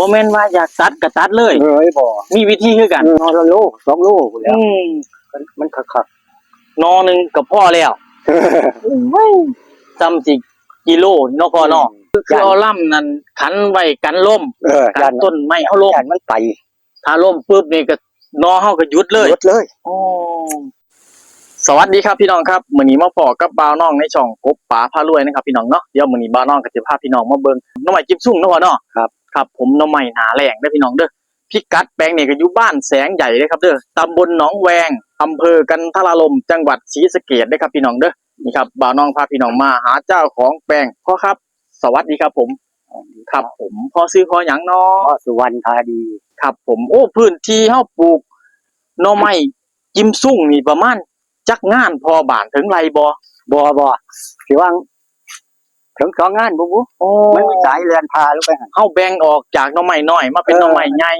ບໍ່ແມ່ນວ່າຢາກຕັດກໍຕັດເລີຍ ເອີຍ ບໍ່ ມີວິທີຄືກັນ ເອີ ໜໍ່ລະໂລສອງໂລພຸ້ນແຫຼະ ອືມ ມັນຄັກໆ ໜໍ່ໜຶ່ງກໍພໍແລ້ວ ໂອ້ຍ ສ່ຳຊິກິໂລເນາະພໍ່ເນາະ ອືມ ຄືເອົາລຳນັ້ນຂັນໄວ້ກັນລົມ ເອີ ກັນຕົ້ນໄມ້ເຮົາລົ້ມ ຢ້ານມັນໄປ ຖ້າລົ້ມປຶບນີ້ກໍ ໜໍ່ເຮົາກໍຢຸດເລີຍ ຢຸດເລີຍ ໂອ້ ສະຫວັດດີຄັບພີ່ນ້ອງຄັບ ມື້ນີ້ມາພໍ້ກັບບ່າວນ້ອງໃນຊ່ອງກົບປາພາລວຍນະຄັບພີ່ນ້ອງເນາະ ດຽວມື້ນີ້ບ່າວນ້ອງກໍຊິພາພີ່ນ້ອງມາເບິ່ງໜໍ່ໄມ້ກິມຊຸງເນາະພໍ່ເນາະ ຄັບ ຄັບຜົມ ໜໍ່ໄມ້ໜ້າແລ້ງເດີພີ່ນ້ອງເດີ ພິກັດແປງນີ້ກໍຢູ່ບ້ານແສງໃຫຍ່ເດີຄັບເດີ ຕຳບົນໜອງແວງ ອຳເພີກັນທະລາລົມ ຈັງຫວັດສີສະເກດເດີຄັບພີ່ນ້ອງເດີ ນີ້ຄັບ ບ່າວນ້ອງພາພີ່ນ້ອງມາຫາເຈົ້າຂອງແປງ ພໍ່ຄັບ ສະຫວັດດີຄັບຜົມ ຄັບຜົມ ພໍ່ຊື່ພໍ່ຫຍັງເນາະ? ພໍ່ສຸວັນພາດີ ຄັບຜົມ ໂອ້ ພື້ນທີ່ເຮົາປູກໜໍ່ໄມ້ກິມຊຸງນີ້ປະມານຈັກງານພໍ່ບ້ານ ເຖິງໄຮ່ບໍ່? ບໍ່ ບໍ່ ຊິວ່າເຖິງສອງງານບໍ່ບຸ ໂອ້ ມັນມີສາຍແລ່ນຜ່າລົງໄປຫັ້ນ ເຮົາແບ່ງອອກຈາກໜໍ່ໄມ້ນ້ອຍມາເປັນ ເອີ ໜໍ່ໄມ້ໃຫຍ່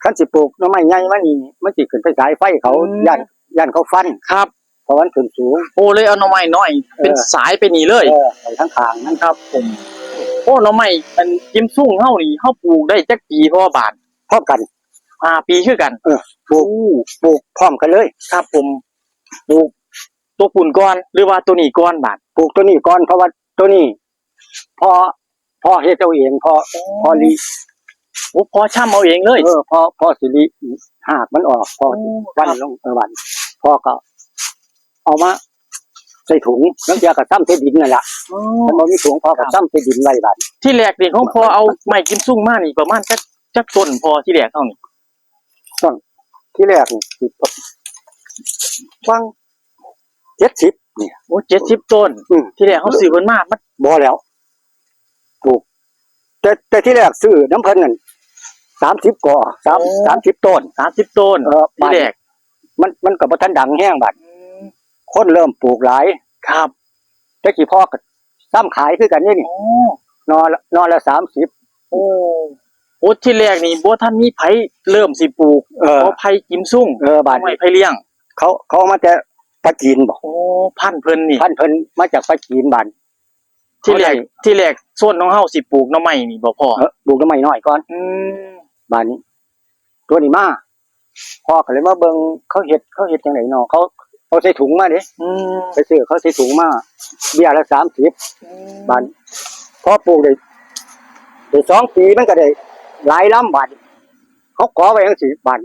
ຄັນຊິປູກໜໍ່ໄມ້ໃຫຍ່ມານີ້ ມັນຊິຂຶ້ນໄປສາຍໄຟເຂົາ ອືມ ຢ້ານ ຢ້ານເຂົາຟັນ ຄັບ ເພາະມັນຂຶ້ນສູງ ໂອ້ ເລີຍເອົາໜໍ່ໄມ້ນ້ອຍ ເອີ ເປັນສາຍໄປນີ້ເລີຍ ເອີ ໄປທາງຂ້າງນັ້ນ ຄັບຜົມ ໂອ້ ໜໍ່ໄມ້ອັນກິມຊຸງເຮົານີ້ ເຮົາປູກໄດ້ຈັກປີພໍ່ບ້ານ? ພ້ອມກັນ ຫ້າປີຄືກັນ ເອີ ປູກ ປູກພ້ອມກັນເລີຍ ຄັບຜົມ ປູກໂຕພຸ້ນກ່ອນ ຫຼືວ່າໂຕນີ້ກ່ອນບາດ? ປູກໂຕນີ້ກ່ອນ ເພາະວ່າໂຕນີ້ ພໍ່ ພໍ່ເຮັດເອົາເອງ ພໍ່ ໂອ້ ພໍ່ລິ ໂອ້ ພໍ່ຊຳເອົາເອງເລີຍ ເອີ ພໍ່ ພໍ່ຊິລິຮາກມັນອອກ ພໍ່ ໂອ້ ຟັນ ຄັບ ລົງ ເອີ ບາດພໍ່ກໍເອົາມາໃສ່ຖົງ ລາງເທື່ອກໍຊຳໃສ່ດິນນັ້ນລະ ໂອ້ ຄັນບໍ່ມີຖົງ ພໍ່ກໍຊຳໃສ່ດິນໄວ້ບາດ ທີແລກນີ້ຂອງພໍ່ເອົາໄມ້ກິມຊຸງມານີ້ປະມານຈັກ ຈັກຕົ້ນພໍ່ ທີແລກເຮົານີ້? ຕົ້ນ ທີແລກນີ້ຊິປະ ປະມານເຈັດສິບນີ້ ໂອ້ ເຈັດສິບຕົ້ນ ອືມ ທີແລກເຮົາຊື້ເພິ່ນມາ ມັນ ບໍ່ແລ້ວ ປູກ ແຕ່ ແຕ່ທີແລກຊື້ນຳເພິ່ນນັ້ນສາມສິບກໍ ສາມ ໂອ້ ສາມສິບຕົ້ນ ສາມສິບຕົ້ນ ເອີ ທີແລກ ມັນ ມັນກໍບໍ່ທັນດັງແຮງບາດ ອືມ ຄົນເລີ່ມປູກຫຼາຍ ຄັບ ແຕ່ກີ້ພໍກໍຊຳຂາຍຄືກັນເດ້ນີ້ ໂອ້ ໜໍ່ລະ ໜໍ່ລະສາມສິບ ໂອ້ ໂອ້ ທີແລກນີ້ບໍ່ທັນມີໃຜເລີ່ມຊິປູກ ເອີ ເພາະໄຜ່ກິມຊຸງ ເອີ ບາດນີ້ ໄມ້ໄຜ່ລ້ຽງ ເຂົາ ເຂົາເອົາມາແຕ່ປາຈີນບໍ? ໂອ້ ພັນເພິ່ນນີ້ ພັນເພິ່ນມາຈາກປາຈີນບາດ ທີແລກ ເຮົາໄດ້ ທີແລກໂຊນຂອງເຮົາຊິປູກໜໍ່ໄມ້ນີ້ບໍພໍ່? ເອີ ປູກໜໍ່ໄມ້ນ້ອຍກ່ອນ ອືມ ບາດນີ້ ຕົວນີ້ມາ ພໍ່ກໍເລີຍມາເບິ່ງເຂົາເຮັດ ເຂົາເຮັດຈັ່ງໃດນໍ ເຂົາເອົາໃສ່ຖົງມາເດ້ ອືມ ໄປຊື້ເຂົາໃສ່ຖົງມາ ເບ້ຍລະສາມສິບ ອືມ ບາດພໍປູກໄດ້ ໄດ້ສອງປີມັນກໍໄດ້ຫຼາຍລຳບາດ ເຮົາກໍໄວ້ຈັ່ງຊີ້ ບາດ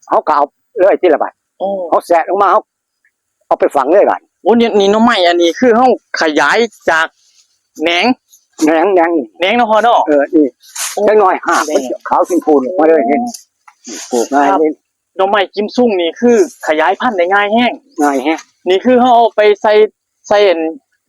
ເຮົາກໍເອົາເລີຍທີລະບາດ ໂອ້ ເຮົາແຊະລົງມາ ເຮົາ ເອົາໄປຝັງເລີຍບາດ ໂອ້ ນີ້ ນີ້ໜໍ່ໄມ້ອັນນີ້ຄືເຮົາຂະຫຍາຍຈາກແໜງ ແໜງ ແໜງນີ້ ແໜງເນາະພໍ່ເນາະ ເອີ ນີ້ ໂອ້ ຈັກໜ້ອຍຮາກມັນຂາວຊົມພູອອກມາເລີຍນີ້ ປູກງ່າຍ ໜໍ່ໄມ້ກິມຊຸງນີ້ຄືຂະຫຍາຍພັນໄດ້ງ່າຍແຮງ ງ່າຍແຮງ ນີ້ຄືເຮົາເອົາໄປໃສ່ ໃສ່ອັນ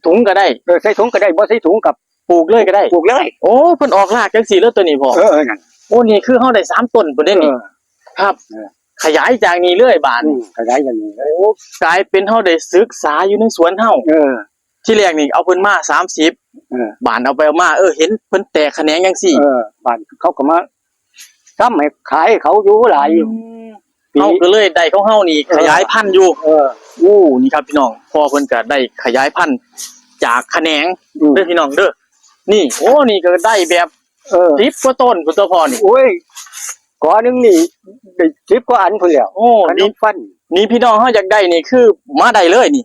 ຖົງກໍໄດ້ ເອີ ໃສ່ຖົງກໍໄດ້ ບໍ່ໃສ່ຖົງກໍປູກເລີຍກໍໄດ້ ປູກເລີຍ ໂອ້ ເພິ່ນອອກຮາກຈັ່ງຊີ້ເລີຍຕົວນີ້ພໍ່ ເອີ ເອີ ນັ້ນ ໂອ້ ນີ້ຄືເຮົາໄດ້ສາມຕົ້ນພຸ້ນເດ້ນີ້ ເອີ ຄັບ ເອີ ຂະຫຍາຍຈາກນີ້ເລີຍບາດນີ້ ອືມ ຂະຫຍາຍຈາກນີ້ ໂອ້ ກາຍເປັນເຮົາໄດ້ສຶກສາຢູ່ໃນສວນເຮົາ ເອີ ທີແລກນີ້ເອົາເພິ່ນມາສາມສິບ ເອີ ບາດເອົາໄປເອົາມາ ເອີ ເຫັນເພິ່ນແຕກຂະແໜງຈັ່ງຊີ້ ເອີ ບາດເຂົາກໍມາຊຳໃຫ້ຂາຍເຂົາຢູ່ຫຼາຍຢູ່ ອືມ ເຮົາກໍເລີຍໄດ້ຂອງເຮົານີ້ ເອີ ຂະຫຍາຍພັນຢູ່ ເອີ ໂອ້ ນີ້ຄັບພີ່ນ້ອງ ພໍ່ເພິ່ນກໍໄດ້ຂະຫຍາຍພັນຈາກຂະແໜງ ອືມ ເດີພີ່ນ້ອງເດີ ນີ້ ໂອ້ ນີ້ກໍໄດ້ແບບ ເອີ ສິບກວ່າຕົ້ນພຸ້ນຕົວພໍ່ນີ້ ໂອ້ຍ ກໍໜຶ່ງນີ້ໄດ້ສິບກວ່າອັນພຸ້ນແຫຼ້ວ ໂອ້ ຂະໜົມຟັນ ນີ້ພີ່ນ້ອງເຮົາຢາກໄດ້ນີ້ຄືມາໄດ້ເລີຍນີ້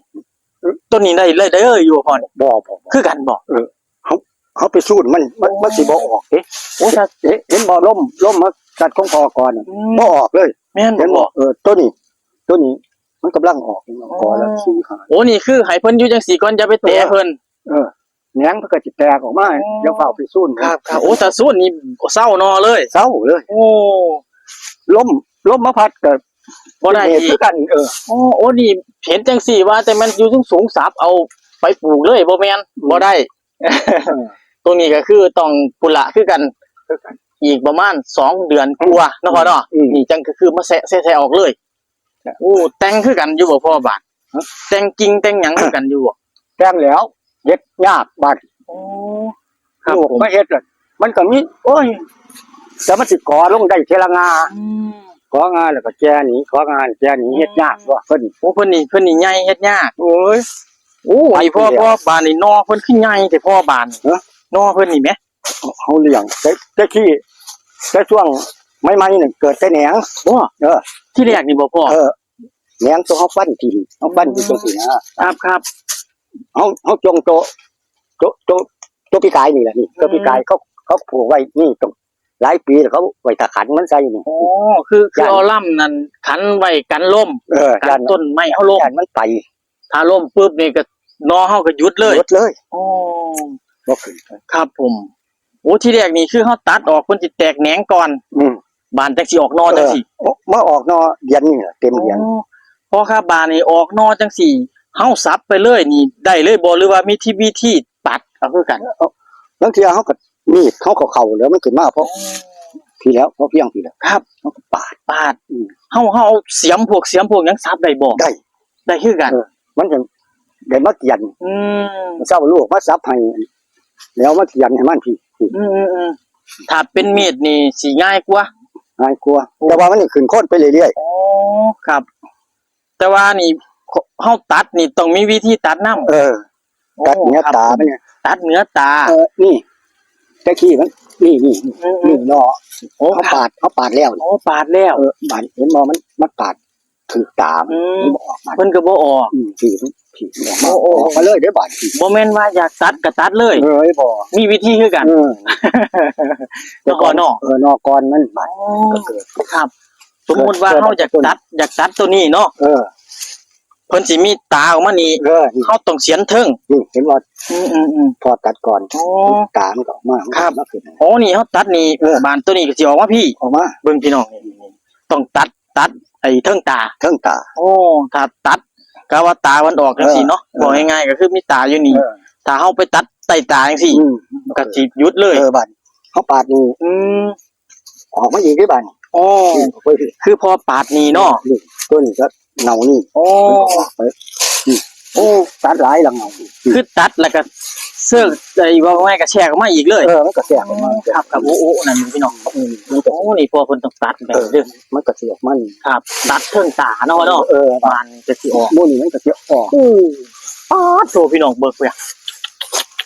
ເອີ ຕົ້ນນີ້ໄດ້ ໄດ້ເລີຍຢູ່ບໍ່ພໍ່ນີ້ ບໍ່ ບໍ່ ບໍ່ ຄືກັນບໍ່ ເອີ ເຮົາ ເຮົາໄປສູນມັນ ມັນ ໂອ້ ມັນຊິບໍ່ອອກເດ້ ໂອ້ ຖ້າ ເຫັນ ເຫັນບໍ່ ລົມ ລົມມາຕັດຂອງພໍ່ກ່ອນ ອືມ ບໍ່ອອກເລີຍ ແມ່ນບໍ່ ເຫັນບໍ່ ເອີ ໂຕນີ້ ໂຕນີ້ມັນກຳລັງອອກ ເຫັນບໍ່ ອໍ ກໍລະສີ່ຫ້າ ໂອ້ ນີ້ຄືໃຫ້ເພິ່ນຢູ່ຈັ່ງຊີ້ກ່ອນ ຢ່າໄປແຕະເພິ່ນ ເອີ ເອີ ແໜງເພິ່ນກໍຊິແຕກອອກມາ ອໍ ຢ່າຟ້າວໄປສູນ ຄັບໆ ໂອ້ ຖ້າສູນນີ້ເຊົາໜໍ່ເລີຍ ເຊົາເລີຍ ໂອ້ ລົມ ລົມມາພັດກໍບໍ່ໄດ້ອີກຄືກັນ ເອີ ໂອ້ ໂອ້ ນີ້ເຫັນຈັ່ງຊີ້ວ່າແຕ່ແມ່ນຢູ່ສູງໆ ສັບເອົາໄປປູກເລີຍ ບໍ່ແມ່ນ ອືມ ບໍ່ໄດ້ ເອີ ຕົງນີ້ກໍຄືຕ້ອງພຸ້ນລະ ຄືກັນ ຄືກັນ ອີກປະມານສອງເດືອນກວ່າເນາະ ອືມ ພໍ່ເນາະ ອືມ ນີ້ຈັ່ງກໍຄືມາແຊະ ແຊະ ແຊະອອກເລີຍ ໂອ້ ແຕ່ງຄືກັນຢູ່ບໍ່ພໍ່ບາດ ຮະ ແຕ່ງກິ່ງແຕ່ງຫຍັງຄືກັນຢູ່ບໍ່ ແຕ່ງແລ້ວ ເຮັດຍາກບາດ ໂອ້ ຄັບ ລູກ ຜົມ ມາເຮັດລະ ມັນກໍມີ ໂອ້ຍ ແຕ່ມັນຊິກໍ່ລົງໄດ້ເທື່ອລະງ່າ ອືມ ກໍ່ງ່າແລ້ວກໍແກ່ໜີ ກໍ່ງ່າແກ່ໜີ ອືມ ເຮັດຍາກຕົວະເພິ່ນ ໂອ້ ເພິ່ນນີ້ ເພິ່ນນີ້ໃຫຍ່ເຮັດຍາກ ໂອ້ຍ ໂອ້ ໄປ ນີ້ພໍ່ ແລ້ວ ພໍ່ ບາດນີ້ໜໍ່ເພິ່ນຄືໃຫຍ່ແທ້ພໍ່ບາດນີ້ ຮະ ໜໍ່ເພິ່ນນີ້ແໝ ເຮົາລ້ຽງ ແຕ່ ແຕ່ກີ້ ແຕ່ຊ່ວງໃໝ່ໆນັ້ນເກີດແຕ່ແໜງ. ບໍ່ ເອີ ທີແລກນີ້ບໍ່ພໍ່? ເອີ ແໜງໂຕເຮົາຟັນຖິ້ມ ເຮົາຟັນຢູ່ຈັ່ງຊີ້ນະ. ອືມ ຄັບໆ ເຮົາ ເຮົາຈົ່ງໂຕ ໂຕ ໂຕ ໂຕປີກາຍນີ້ລະນີ້ ໂຕປີກາຍ ອືມ ເຂົາ ເຂົາຜູກໄວ້ນີ້ ຕ້ອງຫຼາຍປີແລ້ວ ເຂົາໄວ້ຖ້າຂັນມັນໃສ່ນີ້. ອໍ ຄື ຄືເອົາລຳນັ້ນຂັນໄວ້ກັນລົມ ເອີ ກັນຕົ້ນໄມ້ເຮົາລົ້ມ ຢ້ານມັນໄປ ຖ້າລົ້ມປຶບນີ້ກໍ ໜໍ່ເຮົາກໍຢຸດເລີຍ ຢຸດເລີຍ. ອໍ ບໍ່ຂຶ້ນ. ຄັບຜົມ. ໂອ້ ທີແລກນີ້ຄືເຮົາຕັດອອກ ເພິ່ນຊິແຕກແໜງກ່ອນ ອືມ ບາດຈັ່ງຊິອອກໜໍ່ ເອີ ຈັ່ງຊີ້. ໂອ້ ມາອອກໜໍ່ດຽນນີ້ລະ ເຕັມດຽນ. ອໍ ພໍ່ຄັບ ບາດນີ້ອອກໜໍ່ຈັ່ງຊີ້ ເຮົາສັບໄປເລີຍນີ້ໄດ້ເລີຍບໍ່ ຫຼືວ່າມີທີ່ ວິທີຕັດເອົາຄືກັນ? ເອີ ລາງເທື່ອເຮົາກໍ ມີດເຮົາກໍເຂົ້າແລ້ວ ມັນຂຶ້ນມາເພາະ ອໍ ພີ້ແລ້ວ ເພາະພຽງພີ້ແລ້ວ. ຄັບ ເຮົາກໍປາດ ປາດ. ອືມ ເຮົາ ເຮົາເອົາສຽມພວກ ສຽມພວກຫຍັງສັບໄດ້ບໍ່? ໄດ້ ໄດ້ຄືກັນ. ເອີ ມັນຈັ່ງໄດ້ມາກຽນ. ອືມ ເຊົ້າລູກມາສັບໃຫ້ ແລ້ວມາກຽນໃຫ້ມັນພີ້. ອືມໆໆ ຖ້າເປັນມີດນີ້ຊິງ່າຍກວ່າ? ງ່າຍກວ່າ. ໂອ້ ແຕ່ວ່າມັນຂຶ້ນໂຄນໄປເລື້ອຍໆ. ອໍ ຄັບ. ແຕ່ວ່ານີ້ ເຮົາຕັດນີ້ຕ້ອງມີວິທີຕັດນຳ. ເອີ ໂອ້ ຕັດເໜືອຕາມັນນີ້ ຕັດເໜືອຕາ. ເອີ ນີ້ ແຕ່ກີ້ມັນ ນີ້ ນີ້ ອືມໆ ນີ້ເນາະ. ໂອ້ ເຮົາປາດ ເຮົາປາດແລ້ວ. ໂອ້ ປາດແລ້ວ. ເອີ ບາດເຫັນບໍ່ ມັນ ມັນປາດຖືກຕາ ອືມ ມັນບໍ່ອອກມາ ເພິ່ນກໍບໍ່ອອກ. ອືມ ທີ່ມັນ ທີ່ມັນອອກມາ ໂອ້ ອອກມາເລີຍເດ້ບາດນີ້. ບໍ່ແມ່ນວ່າຢາກຕັດກໍຕັດເລີຍ. ເອີຍ ບໍ່ ມີວິທີຄືກັນ. ເອີ ແຕ່ກ່ອນເນາະ ເອີ ເນາະ ກ່ອນມັນບາດ ອໍ ກໍເກີດ ຄັບ. ສົມມຸດວ່າເຮົາຢາກຕັດ ຢາກຕັດໂຕນີ້ເນາະ ເອີ ເພິ່ນຊິມີຕາອອກມານີ້ ເອີ ເຮົາຕ້ອງສຽນເທິງ ນີ້ເຫັນບໍ່? ອືມໆໆ ພໍຕັດກ່ອນ ອໍ ຕາມັນກໍອອກມາ ຄັບ ມາຂຶ້ນ. ອໍ ນີ້ເຮົາຕັດນີ້ ເອີ ບາດໂຕນີ້ກໍຊິອອກມາພີ້ ອອກມາ. ເບິ່ງພີ່ນ້ອງ ນີ້ ນີ້ ຕ້ອງຕັດ ຕັດໄອ້ເທິງຕາ ເທິງຕາ. ໂອ້ ຖ້າຕັດ ກະວ່າຕາມັນອອກຈັ່ງຊີ້ເນາະ ເອີ ເວົ້າງ່າຍໆກໍຄືມີຕາຢູ່ນີ້ ເອີ ຖ້າເຮົາໄປຕັດໃຕ້ຕາຈັ່ງຊີ້ ອືມ ມັນກໍຊິຢຸດເລີຍ. ເອີ ບາດເຮົາປາດນີ້ ອືມ ອອກມາອີກເດ້ບາດນີ້. ອໍ ອືມ ຄືພໍປາດນີ້ເນາະ ນີ້ ໂຕນີ້ກໍເນົ່ານີ້. ອໍ ອອກໄປ ນີ້ ໂອ້ ຕັດຫຼາຍແລ້ວເນົ່າ. ອືມ ຄືຕັດແລ້ວກໍເຊີກ ໄອ້ ເວົ້າງ່າຍກໍແຊກອອກມາອີກເລີຍ. ເອີ ມັນກໍແຊກອອກມາ. ອືມ ຄັບໆ ໂອ້ໆ ນັ້ນພີ່ນ້ອງ. ອືມ ມັນກໍ ໂອ້ ນີ້ພໍ່ເພິ່ນຕ້ອງຕັດແບບ ເອີ ເດີ ມັນກໍຊິອອກມານີ້. ຄັບ ຕັດເທິງຕາເນາະ ເອີ ເອີ ບາດນີ້ກໍຊິອອກ ໝູ່ນີ້ມັນກໍຊິອອກ. ໂອ້ ປາດໂທ້ ພີ່ນ້ອງເບິ່ງພຸ້ນ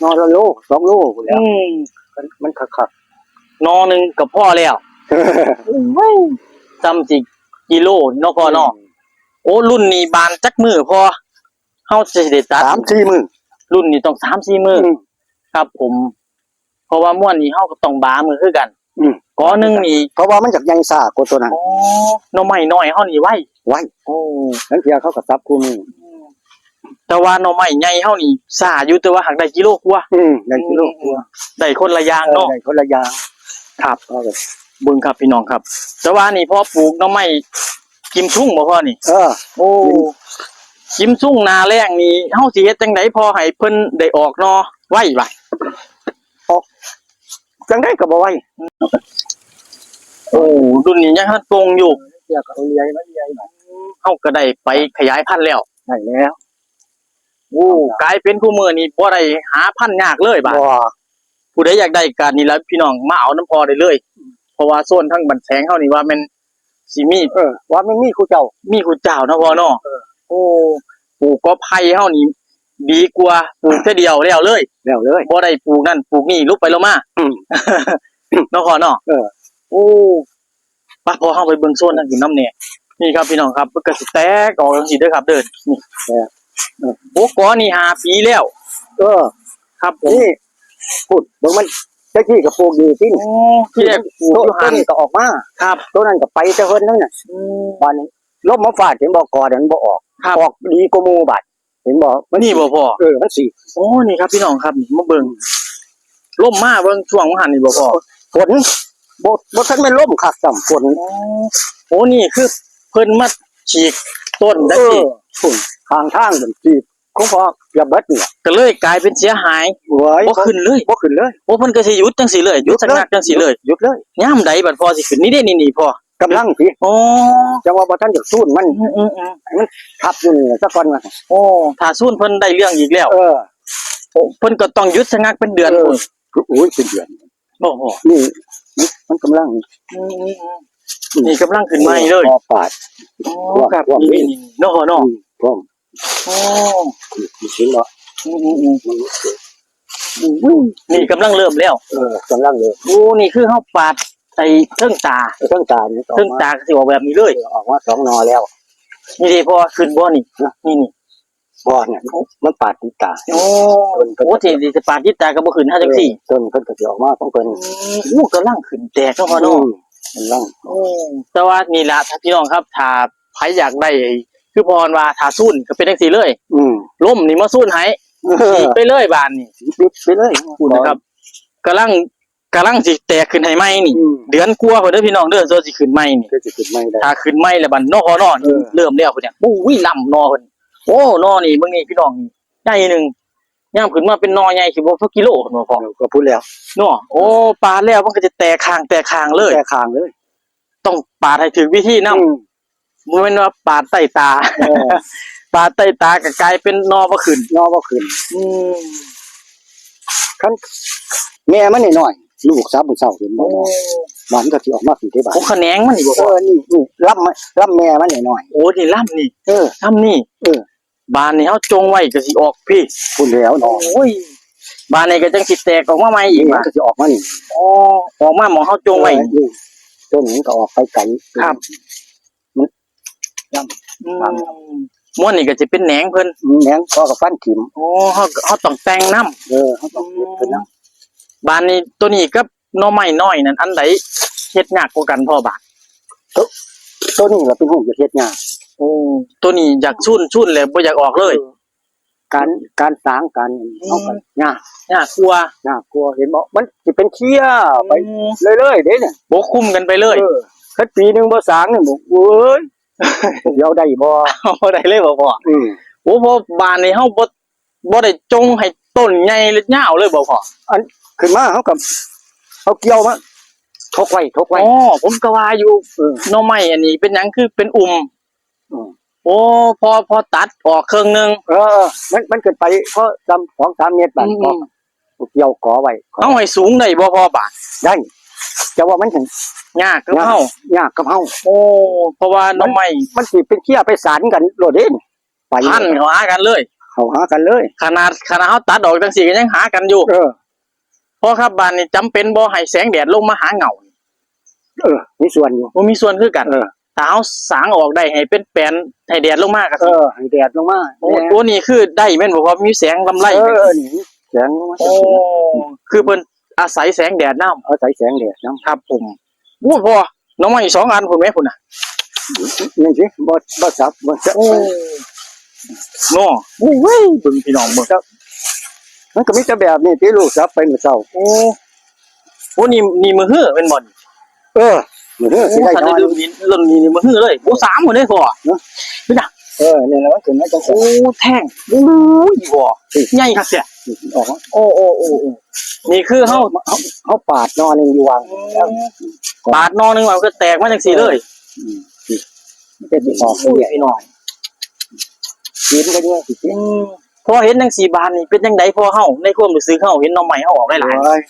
ໜໍ່ລະໂລສອງໂລພຸ້ນແຫຼະ. ອືມ ມັນ ມັນຄັກໆ ໜໍ່ໜຶ່ງກໍພໍແລ້ວ. ໂອ້ຍ ສ່ຳຊິກິໂລເນາະພໍ່ເນາະ. ອືມ ໂອ້ ລຸ້ນນີ້ບານຈັກມື້ພໍ່ ເຮົາຊິໄດ້ຕັດ? ສາມສີ່ມື້. ລຸ້ນນີ້ຕ້ອງສາມສີ່ມື້. ອືມ ຄັບຜົມ. ເພາະວ່າມ່ວນນີ້ເຮົາກໍຕ້ອງບາມືຄືກັນ. ອືມ ກໍໜຶ່ງນີ້ ເພາະວ່າມັນຈະໃຫຍ່ຊ້າກວ່າໂຕນັ້ນ. ອໍ ໜໍ່ໄມ້ນ້ອຍເຮົານີ້ໄວ. ໄວ. ໂອ້ ລາງເທື່ອເຂົາກໍສັບຄູ່ມື້. ອືມ ແຕ່ວ່າໜໍ່ໄມ້ໃຫຍ່ເຮົານີ້ຊ້າຢູ່ ແຕ່ວ່າຫາກໄດ້ກິໂລກວ່າ. ອືມ ໄດ້ກິໂລກວ່າ. ອືມ ໄດ້ຄົນລະຢ່າງເນາະ. ເອີ ໄດ້ຄົນລະຢ່າງ. ຄັບ ເຮົາກໍເບິ່ງຄັບພີ່ນ້ອງຄັບ. ແຕ່ວ່ານີ້ພໍ່ປູກໜໍ່ໄມ້ກິມຊຸງບໍ່ພໍ່ນີ້? ເອີ ໂອ້ ກິມຊຸງໜ້າແລ້ງນີ້ ເຮົາຊິເຮັດຈັ່ງໃດພໍໃຫ້ເພິ່ນໄດ້ອອກໜໍ່ໄວວະ? ອອກ ຈັ່ງໃດກໍບໍ່ໄວ. ໂອ້ ລຸ້ນນີ້ຍັງທັນປົ່ງຢູ່. ເຈົ້າກໍເອົາເລື່ອຍມາເລື່ອຍ ເຮົາກໍໄດ້ໄປຂະຫຍາຍພັນແລ້ວ. ໄດ້ແລ້ວ. ໂອ້ ກາຍເປັນຄູ່ມື້ນີ້ບໍ່ໄດ້ຫາພັນຍາກເລີຍບາດ. ບໍ່. ຜູ້ໃດຢາກໄດ້ກໍນີ້ລະພີ່ນ້ອງ ມາເອົານຳພໍ່ໄດ້ເລີຍ. ເພາະວ່າໂຊນທາງບ້ານແສງເຮົານີ້ວ່າແມ່ນ ຊິມີ ເອີ ວ່າມັນມີຄູເຈົ້າ ມີຄູເຈົ້າເນາະພໍ່ເນາະ. ເອີ ໂອ້ ປູກກໍໄຜ່ເຮົານີ້ດີກວ່າ ປູກເທື່ອດຽວແລ້ວເລີຍ ແລ້ວເລີຍ ບໍ່ໄດ້ປູກນັ້ນປູກນີ້ ຫຼຸບໄປລົບມາ. ອືມ ເນາະພໍ່ເນາະ. ເອີ ໂອ້ ປະ ພໍ່ເຮົາໄປເບິ່ງໂຊນທາງພຸ້ນນຳແດ່. ນີ້ຄັບພີ່ນ້ອງຄັບ ມັນກໍຊິແຕກອອກຈັ່ງຊີ້ເດີຄັບເດີ ນີ້. ເອີ ໂອ້ ກໍນີ້ຫ້າປີແລ້ວ. ເອີ ຄັບຜົມ. ນີ້ ພຸ້ນ ເບິ່ງມັນ ແຕ່ກີ້ກໍປູກຢູ່ຕິ. ໂອ້ ທີແລກປູກຢູ່ຫັ້ນ ໂຕນີ້ກໍອອກມາ. ຄັບ ໂຕນັ້ນກໍໄປແຕ່ເພິ່ນນັ້ນນະ. ອືມ ບາດນີ້ລົມມາຟາດ ເຫັນບໍ່ ກໍນັ້ນບໍ່ອອກ. ຄັບ ອອກດີກວ່າໝູ່ບາດ ເຫັນບໍ່? ມັນ ນີ້ບໍ່ພໍ່? ເອີ ມັນສີດ. ໂອ້ ນີ້ຄັບພີ່ນ້ອງຄັບ ນີ້ມາເບິ່ງ ລົມມາເບິ່ງຊ່ວງວ່າຫັ້ນນີ້ບໍ່ພໍ່? ຝົນ ບໍ່ ບໍ່ທັນແມ່ນລົມຄັກຊ້ຳ ຝົນ. ໂອ້ ໂອ້ ນີ້ຄືເພິ່ນມາສີດຕົ້ນໄດ້. ເອີ ພຸ້ນ ຂ້າງທາງມັນສີດ ຂອງພໍ່ເກືອບເບິດນີ້ ກໍເລີຍກາຍເປັນເສຍຫາຍ. ໂອ້ຍ ບໍ່ຂຶ້ນເລີຍ ບໍ່ຂຶ້ນເລີຍ. ໂອ້ ເພິ່ນກໍຊິຢຸດຈັ່ງຊີ້ເລີຍ ຢຸດຊະງັກຈັ່ງຊີ້ເລີຍ ຢຸດເລີຍ. ຍາມໃດບັດພໍ່ຊິຂຶ້ນ? ນີ້ເດ້ ນີ້ໆ ພໍ່ ກຳລັງຊິ. ອໍ ຈັ່ງວ່າບໍ່ທັນຢາກຊູນມັນ. ອືມໆໆ ໃຫ້ມັນທັບຢູ່ນີ້ຊະກ່ອນວ່າ. ໂອ້ ຖ້າຊູນເພິ່ນໄດ້ເລື່ອງອີກແລ້ວ. ເອີ ໂອ້ ເພິ່ນກໍຕ້ອງຢຸດຊະງັກເປັນເດືອນ. ເອີ ພຸ້ນ. ໂອ້ຍ ເປັນເດືອນ. ໂອ້ໂຫ ນີ້ ນີ້ ມັນກຳລັງ ອືມໆໆ ນີ້ກຳລັງຂຶ້ນໃໝ່ເລີຍ. ພໍປາດ. ອໍ ຄັບ ນີ້ໆໆ ເນາະ ເນາະ. ອືມ ພ້ອມ. ອໍ ນີ້ ນີ້ເຫັນບໍ່? ອືມໆໆ ນີ້ກຳລັງເລີ່ມແລ້ວ. ເອີ ກຳລັງເລີ່ມ. ໂອ້ ນີ້ຄືເຮົາປາດ ໄອ້ເທິງຕາ ເທິງຕານີ້ ເທິງຕາກໍຊິອອກແບບນີ້ເລີຍ ອອກມາສອງໜໍ່ແລ້ວ. ນີ້ເດ້ ພໍ່ ຂຶ້ນບໍ່ນີ້? ນີ້ ນີ້ ບໍ່ ນີ້ ໂອ້ ມັນປາດຕິດຕາ. ໂອ້ ຕົ້ນເພິ່ນ ໂອ້ ທີ່ ທີ່ປາດຕິດຕາກໍບໍ່ຂຶ້ນຫາຈັ່ງຊີ້. ເອີ ຕົ້ນເພິ່ນກໍຊິອອກມາຂອງເພິ່ນ. ອືມ ໂອ້ ກຳລັງຂຶ້ນແຕກເນາະພໍ່ເນາະ. ອືມ ກຳລັງ. ໂອ້ ແຕ່ວ່ານີ້ລະ ຖ້າພີ່ນ້ອງຄັບ ຖ້າໃຜຢາກໄດ້ຄືພໍ່ເພິ່ນວ່າ ຖ້າຊູນກໍເປັນຈັ່ງຊີ້ເລີຍ. ອືມ ລົມນີ້ມາຊູນໃຫ້ ເອີ ສີດໄປເລີຍບາດນີ້ ປິດໄປເລີຍ. ພຸ້ນນະຄັບ ກຳລັງ ກຳລັງຊິແຕກຂຶ້ນໃຫ້ໃໝ່ນີ້. ອືມ ເດືອນກວ່າພຸ້ນເດີພີ່ນ້ອງເດີ ກວ່າຊິຂຶ້ນໃໝ່ນີ້ ກໍຊິຂຶ້ນໃໝ່ໄດ້. ຖ້າຂຶ້ນໃໝ່ແລ້ວບັດ ເນາະ ເນາະ ເອີ ເລີ່ມແລ້ວພຸ້ນ. ໂອ້ຍ ລຳໜໍ່ເພິ່ນ. ໂອ້ ໜໍ່ນີ້ເບິ່ງນີ້ພີ່ນ້ອງ ໃຫຍ່ໜຶ່ງ ຍາມຂຶ້ນມາເປັນໜໍ່ໃຫຍ່ຊິບໍ່ ເທົ່າກິໂລພຸ້ນບໍ່ພໍ່? ເອີ ກໍພຸ້ນແລ້ວເນາະ. ໂອ້ ປາດແລ້ວມັນກໍຈະແຕກຂ້າງ ແຕກຂ້າງເລີຍ ແຕກຂ້າງເລີຍ. ຕ້ອງປາດໃຫ້ຖືກວິທີນຳ. ອືມ ບໍ່ແມ່ນວ່າປາດໃຕ້ຕາ. ເອີ ປາດໃຕ້ຕາກໍກາຍເປັນໜໍ່ບໍ່ຂຶ້ນ ໜໍ່ບໍ່ຂຶ້ນ. ອືມ ຄັນແມ່ມັນນ້ອຍໆ ລູກສາມມື້ເຊົ້າເຫັນບໍ່? ໂອ້ ມັນກໍຊິອອກມາພີ້ເດ້ບາດ. ໂອ້ ຂະແໜງມັນນີ້ບໍ່? ເອີ ນີ້ ນີ້ລຳ ລຳແມ່ມັນນ້ອຍໆ. ໂອ້ ນີ້ລຳນີ້. ເອີ ລຳນີ້. ເອີ ບາດນີ້ເຮົາຈົ່ງໄວ້ກໍຊິອອກພີ້ ພຸ້ນແລ້ວເນາະ. ໂອ້ຍ ບາດນີ້ກໍຈັ່ງຊິແຕກອອກມາໃໝ່ອີກ ນີ້ມັນກໍຊິອອກມານີ້. ອໍ ອອກມາໝ່ອງເຮົາຈົ່ງໄວ້. ເອີ ນີ້ ຕົ້ນມັນກໍອອກໄປໄກ. ຄັບ ມັນ ອືມ ມ້ວນນີ້ກໍຊິເປັນແໜງເພິ່ນ. ອືມ ແໜງ ພໍ່ກໍຟັນຖິ້ມ. ອໍ ເຮົາ ເຮົາຕ້ອງແຕ່ງນຳ. ເອີ ເຮົາຕ້ອງເຮັດເພິ່ນນຳ. ບາດນີ້ໂຕນີ້ກັບໜໍ່ໄມ້ນ້ອຍນັ້ນ ອັນໃດເຮັດຍາກກວ່າກັນພໍ່ບາດ? ໂຕ ໂຕນີ້ລະເປັນຮູບຢາກເຮັດຍາກ. ໂອ້ ໂຕນີ້ຢາກຊູນ ຊູນແລ້ວບໍ່ຢາກອອກເລີຍ. ເອີ ການ ການສາງ ການ ອືມ ເຮົາກໍຍາກ ຍາກກວ່າ ຍາກກວ່າ ເຫັນບໍ່? ມັນຊິເປັນເຄ້ຍໄປ ອືມ ເລື້ອຍໆເດ້ນີ້ ປົກຄຸມກັນໄປເລີຍ. ເອີ ຄັນປີໜຶ່ງບໍ່ສາງນີ້ ໂອ້ຍ ດຽວໄດ້ບໍ່? ບໍ່ໄດ້ເລີຍບໍ່ພໍ່? ອືມ ໂອ້ ພໍ່ ບາດນີ້ເຮົາບໍ່ ບໍ່ໄດ້ຈົ່ງໃຫ້ຕົ້ນໃຫຍ່ ແລະ ຍາວເລີຍບໍ່ພໍ່? ອັນຂຶ້ນມາເຮົາກໍເອົາກ່ຽວມາທົກໄວ້ ທົກໄວ້. ອໍ ຜົມກໍວ່າຢູ່ ເອີ ໜໍ່ໄມ້ອັນນີ້ເປັນຫຍັງຄືເປັນອຸ່ມ? ອືມ ໂອ້ ພໍ ພໍຕັດອອກເຄິ່ງໜຶ່ງ. ເອີ ມັນ ມັນຂຶ້ນໄປພໍສ່ຳສອງສາມເມັດບາດ ອືມ ກໍ ອືມ ເອົາກ່ຽວກໍໄວ້. ເຮົາໃຫ້ສູງໄດ້ບໍ່ພໍ່ບາດ? ໄດ້ ແຕ່ວ່າມັນຫຍັງຍາກກັບເຮົາ ຍາກ ຍາກກັບເຮົາ. ໂອ້ ເພາະວ່າໜໍ່ໄມ້ ມັນ ມັນຊິເປັນເຄ້ຍໄປສານກັນໂລດເດ້ ໄປ ພັນເຂົ້າຫາກັນເລີຍ ເຂົ້າຫາກັນເລີຍ. ຂະໜາດ ຂະໜາດເຮົາຕັດອອກຈັ່ງຊີ້ກໍຍັງຫາກັນຢູ່. ເອີ ພໍ່ຄັບ ບາດນີ້ຈຳເປັນບໍ່ໃຫ້ແສງແດດລົງມາຫາເຫງົ້າ? ເອີ ມີສ່ວນຢູ່. ໂອ້ ມີສ່ວນຄືກັນ. ເອີ ຖ້າເຮົາສາງອອກໄດ້ໃຫ້ເປັນແປນ ໃຫ້ແດດລົງມາກໍ ເອີ ໃຫ້ແດດລົງມາ. ໂອ້ ແມ່ນ ໂອ້ ນີ້ຄືໄດ້ແມ່ນບໍ່? ເພາະມີແສງລຳໄລ. ເອີ ນີ້ແສງລົງມາ. ໂອ້ ຄືເພິ່ນອາໄສແສງແດດນຳ. ອາໄສແສງແດດນຳ. ຄັບຜົມ. ໂອ້ ພໍ່ ໜໍ່ໄມ້ສອງອັນພຸ້ນແມະ ພຸ້ນນະ. ຍັງຊິ ບໍ່ ບໍ່ສັບ ບໍ່ສັບ. ໂອ້ ເນາະ. ໂອ້ຍ ເບິ່ງພີ່ນ້ອງເບິ່ງ ມັນກໍມີແຕ່ແບບນີ້ຕິ ລູກສັບໄປມື້ເຊົ້າ. ໂອ້ ໂອ້ ນີ້ ນີ້ມື້ຮືແມ່ນບໍ່ນີ້? ເອີ ມື້ຮືຊິໄດ້ ໂອ້ ຖ້າໄດ້ ນ້ອຍ ເລີ່ມນີ້ ເລີ່ມນີ້ມື້ຮືເລີຍ. ໂອ້ ສາມພຸ້ນເດ້ພໍ່. ເນາະ ເປັນຫຍັງ? ເອີ ນີ້ລະ ມັນຂຶ້ນມາຈັ່ງຊັ້ນ. ໂອ້ ແທງ ໂອ້ຍ ພໍ່ ນີ້ ໃຫຍ່ຄັກແທ້. ອອກມາ ໂອ້ ໂອ້ ໂອ້ ໂອ້ ນີ້ຄືເຮົາ ເຮົາ ເຮົາປາດໜໍ່ໜຶ່ງຢູ່ຫວ່າງ ອືມ ແລ້ວ ປາດໜໍ່ໜຶ່ງຫວ່າງ ກໍແຕກມາຈັ່ງຊີ້ເລີຍ. ເອີ ອືມ ມັນກໍຊິອອກ. ໂອ້ຍ ພີ່ນ້ອງ ກິນກໍຢູ່ຊິກິນ. ອືມ ພໍເຫັນຈັ່ງຊີ້ບາດນີ້ເປັນຈັ່ງໃດພໍ່ເຮົາ? ໃນຄວາມຮູ້ສຶກເຮົາເຫັນໜໍ່ໄມ້ເຮົາອອກຫຼາຍໆ ໂອ້ຍ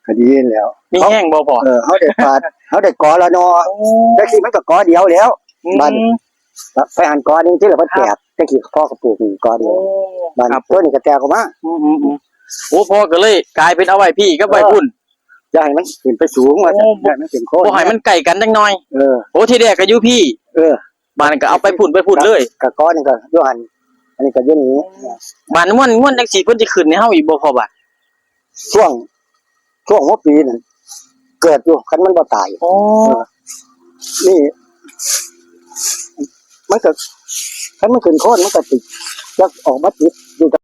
ກໍດີແລ້ວ. ມີແຮງບໍ່ພໍ່? ເອີ ເຮົາໄດ້ປາດ ເຮົາໄດ້ກໍລະເນາະ. ໂອ້ ແຕ່ກີ້ມັນກໍກໍດຽວແລ້ວ. ອືມ ບາດ ໄປຫັ້ນກໍໜຶ່ງ ທີ່ລະມັນແຕກ. ແຕ່ກີ້ພໍ່ກໍປູກນີ້ກໍດຽວ. ໂອ້ ບາດ ຄັບ ໂຕນີ້ກໍແຕກອອກມາ. ອືມໆໆ ໂອ້ ພໍ່ກໍເລີຍກາຍເປັນເອົາໄວ້ພີ້ກັບໄວ້ພຸ້ນ. ເອີ ຢ່າໃຫ້ມັນຂຶ້ນໄປສູງວ່າຊັ້ນ. ໂອ້ ຢ່າໃຫ້ມັນເປັນໂຄນ ບໍ່ໃຫ້ມັນໃກ້ກັນຈັກໜ່ອຍ. ເອີ ໂອ້ ທີແລກກໍຢູ່ພີ້. ເອີ ບາດນັ້ນກໍເອົາໄປພຸ້ນ ໄປພຸ້ນເລີຍ. ກະກໍນີ້ກໍຢູ່ຫັ້ນ ອັນນີ້ກໍຢູ່ນີ້. ບາດງວດ ງວດຈັ່ງຊີ້ເພິ່ນຊິຂຶ້ນໃຫ້ເຮົາອີກບໍ່ພໍ່ບາດ? ຊ່ວງ ຊ່ວງຫົວປີນັ້ນເກີດຢູ່ ຄັນມັນບໍ່ຕາຍ. ອໍ ເອີ ນີ້ ມັນກໍ ຄັນມັນຂຶ້ນໂຄນ ມັນກໍຕິດ ຈັກອອກມາຕິດຢູ່ກັບ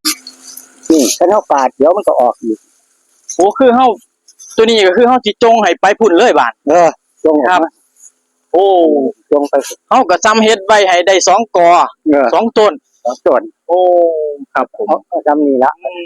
ນີ້ ຄັນເຮົາປາດ ດຽວມັນກໍອອກອີກ. ໂອ້ ຄືເຮົາ ໂຕນີ້ກໍຄືເຮົາຊິຈົ່ງໃຫ້ໄປພຸ້ນເລີຍບາດ. ເອີ ຈົ່ງອອກມາ. ໂອ້ ຈົ່ງໄປ ເຮົາກໍຊ່ຳເຮັດໄວ້ໃຫ້ໄດ້ສອງກໍ ເອີ ສອງຕົ້ນ ສອງຕົ້ນ. ໂອ້ ຄັບຜົມ ເອົາ ເອົາຊ່ຳນີ້ລະ. ອືມ